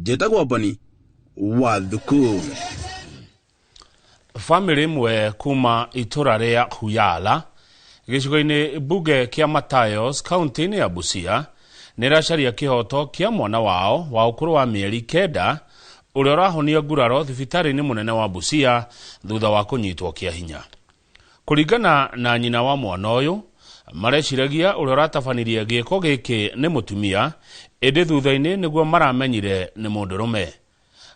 Njĩtagwo Boni wa Thuku. Bamĩrĩ ĩmwe kuma itũra rĩa Huyala gĩcigo-inĩ mbunge kĩa Matayos kaunti-inĩ ya Busia nĩ ĩracaria kĩhoto kĩa mwana wao wa ũkũrũ wa mĩeri 9 ũrĩa ũrahonia nguraro thibitarĩ-inĩ mũnene wa Busia thutha wa kũnyitwo kĩa hinya. Kũringana na nyina wa mwana ũyũ, mareciragia ũrĩa ũratabanirie gĩko gĩkĩ nĩ mũtumia, ĩndĩ thutha-inĩ nĩguo maramenyire nĩ mũndũrũme.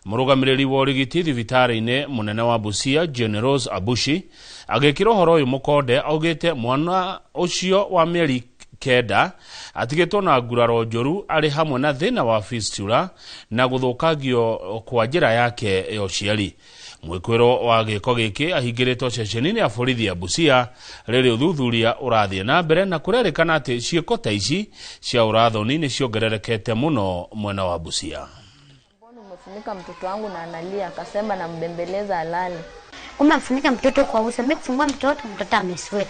Mũrũgamĩrĩri wa ũrigiti thibitarĩ-inĩ mũnene wa Busia, Jane Rose Abushi, agĩkĩra ũhoro ũyũ mũkonde augĩte mwana ũcio wa mĩeri 9 atigĩtwo na nguraro njũru arĩ hamwe na thĩna wa fistula na gũthũkangio kwa njĩra yake ya ũciari. Mwĩkwĩro wa gĩko gĩkĩ ahingĩrĩtwo ceceni-inĩ ya borithi ya Busia rĩrĩ ũthuthuria ũrathiĩ na mbere na kũrerĩkana atĩ ciĩko ta ici cia ũrathoni nĩ ciongererekete mũno mwena wa Busia. Umefunika mtoto wangu na analia, akasema nambembeleza alale. Kumbe amfunika mtoto kwa uso, mimi kufungua mtoto, mtoto amesweat.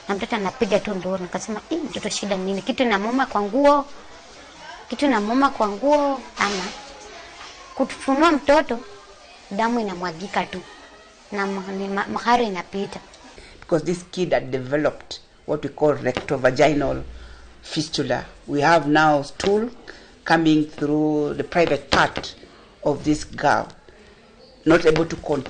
Na mtoto anapiga tu nduru, nikasema hii mtoto shida nini? Kitu inamuma kwa nguo. Kitu inamuma kwa nguo ama kufunua mtoto damu inamwagika tu na mahari inapita. Because this kid had developed what we call rectovaginal fistula. We have now stool coming through the private part of this girl, not able to control.